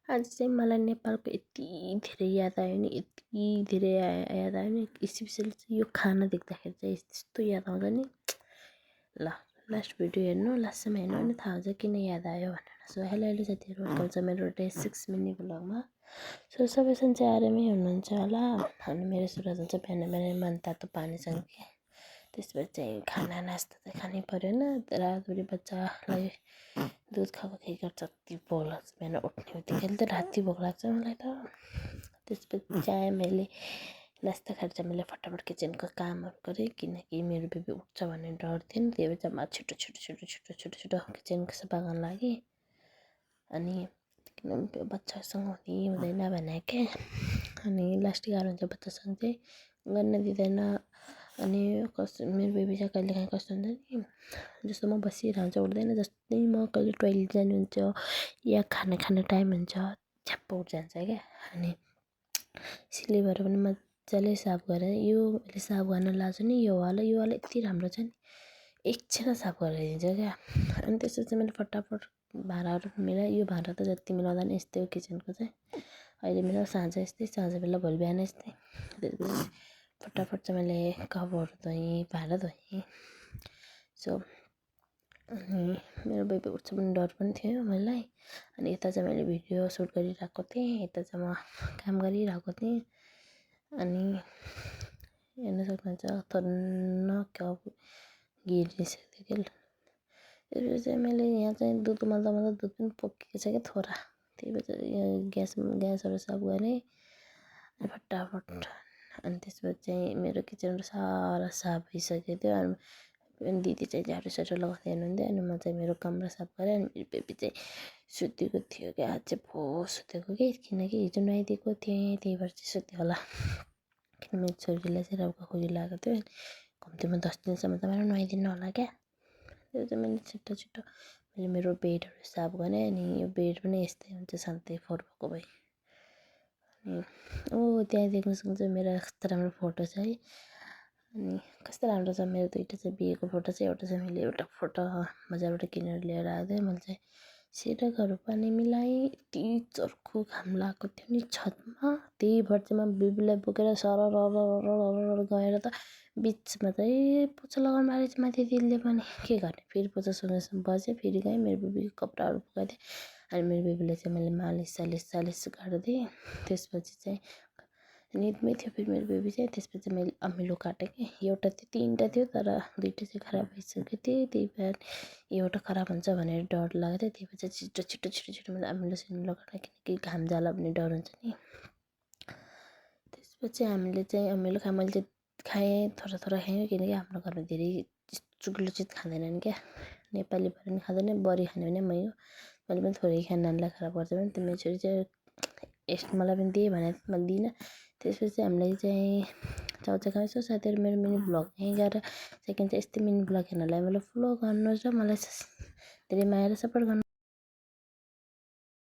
आज चाहिँ मलाई नेपालको यति धेरै याद आयो नि, यति धेरै याद आयो नि, स्पेसली चाहिँ यो खाना देख्दाखेरि चाहिँ यस्तो याद आउँछ नि। ल लास्ट भिडियो हेर्नु, लास्टसम्म हेर्नु अनि थाहा हुन्छ किन याद आयो भनेर। सो हेलो साथीहरू, वेलकम छ मेरो डे 6 मिनी ब्लगमा। सो सबैजना चाहिँ आरामै हुनुहुन्छ होला। अनि मेरो सुरुवात हुन्छ बिहान बिहान मन तातो पानीसँग। त्यसपछि चाहिँ खाना नास्ता चाहिँ खानै परेन। रातभरि बच्चालाई दुध खाएको के गर्छ, यति भोक लाग्छ बिहान उठ्ने बित्तिकै त राति भोक लाग्छ मलाई त। त्यसपछि चाहिँ मैले नास्ता खाएर चाहिँ मैले फटाफट किचनको कामहरू गरेँ, किनकि मेरो बेबी उठ्छ भन्ने डर थियो नि। त्यही भएर चाहिँ म छिटो छिटो किचनको सफा गर्न लागेँ। अनि किनभने बच्चासँग हुँदैन भने क्या, अनि लास्ट गाह्रो हुन्छ बच्चासँग चाहिँ, गर्न दिँदैन। अनि कस्तो मेरो बेबी चाहिँ कहिलेकाहीँ कस्तो हुन्छ नि, जस्तो म बसिरहेको हुन्छ उठ्दैन, जस्तै म कहिले टोइलेट जानु हुन्छ या खाना खाने टाइम हुन्छ छ्याप्प उठ जान्छ क्या। अनि सिलिभर पनि मजाले साफ गरेर, यो मैले साफ गर्न लाग्छु नि, यो वाला यति राम्रो छ नि, एकछिनमा साफ गरिदिन्छ क्या। अनि त्यसपछि मैले फटाफट भाँडाहरू मिलाएँ। यो भाँडा त जति मिलाउँदा नि यस्तै हो किचनको चाहिँ, अहिले मिलाउँ साँझ यस्तै, साँझ बेला भोलि बिहान यस्तै। त्यसपछि फटाफट चाहिँ मैले कपहरू धोएँ, भाँडा धोएँ। सो अनि मेरो बेबी उठ्छ पनि डर पनि थियो मलाई। अनि यता चाहिँ मैले भिडियो सुट गरिरहेको थिएँ, यता चाहिँ म काम गरिरहेको थिएँ। अनि हेर्न सक्नुहुन्छ थन्न कप गिरिसक्यो क्या। त्यसपछि चाहिँ मैले यहाँ चाहिँ दुध उमाल्दा दुध पनि पोकेको छ क्या थोडा, त्यही भएर यहाँ ग्यासहरू साफ गरेँ अनि फटाफट। अनि त्यसपछि चाहिँ मेरो किचनहरू सारा साफ भइसकेको थियो। अनि दिदी चाहिँ झाडु लगाउँदै हुनुहुन्थ्यो, अनि म चाहिँ मेरो कमरा साफ गरेँ। अनि मेरो बेबी चाहिँ सुतेको थियो क्या, आज चाहिँ भो सुतेको कि, किनकि हिजो नुहाइदिएको थिएँ, त्यही भएर चाहिँ सुत्यो होला। किन मेरो छोरीलाई चाहिँ राउका खोकी लागेको थियो, कम्तीमा 10 दिनसम्म त मैले नुहाइदिनु होला क्या। त्यो चाहिँ मैले छिटो मैले मेरो बेडहरू साफ गरेँ। अनि यो बेड पनि यस्तै हुन्छ सधैँ फोहोर भएको भए। अनि त्यहाँ देख्न सक्नुहुन्छ मेरो कस्तो राम्रो फोटो छ है। अनि कस्तो राम्रो छ मेरो दुईवटा चाहिँ बिहेको फोटो छ, एउटा चाहिँ मैले एउटा फोटो बजारबाट किनेर लिएर आएको थिएँ। मैले चाहिँ सिरकहरू पनि मिलाएँ, यति चर्को घाम लागेको थियो नि छतमा, त्यही भएर चाहिँ म बेबीलाई बोकेर सरर गएर त बिचमा चाहिँ पोचा लगाउनु बारे चाहिँ माथि दिदीले पनि के गर्ने, फेरि पोचा सुन्नु बजेँ, फेरि गएँ मेरो बेबीको कपडाहरू फुकाइदिएँ। अनि मेरो बेबीलाई चाहिँ मैले मालिस गरिदिएँ। त्यसपछि चाहिँ निदमै थियो फेरि मेरो बेबी चाहिँ। त्यसपछि मैले अमिलो काटेँ कि, एउटा थियो, 3टा थियो तर 2टा चाहिँ खराब भइसकेको थियो, त्यही भएर एउटा खराब हुन्छ भनेर डर लाग्यो थियो। त्यही भएर चाहिँ छिटो मैले अमिलो काटेँ, किनकि घाम जाला भन्ने डर हुन्छ नि। त्यसपछि हामीले चाहिँ अमिलो मैले चाहिँ खाएँ, थोडा खाएँ, किनकि हाम्रो घरमा धेरै चुग्लो चिज खाँदैनन् क्या, नेपाली भएर पनि खाँदैन, बढी खाने भने मै हो, मैले पनि थोरै खाएँ, नानीलाई खराब गर्छ भने। त्यो मेरो छोरी चाहिँ मलाई पनि दिएँ भने मैले दिइनँ। त्यसपछि हामीले चाहिँ चाउचाउ खाएँ। सो साथीहरू, मेरो मिनी ब्लग यहीँ गएर सेकेन्ड चाहिँ यस्तै मिनी ब्लग हेर्नलाई मलाई फलो गर्नुहोस् र मलाई धेरै माया र सपोर्ट गर्नु।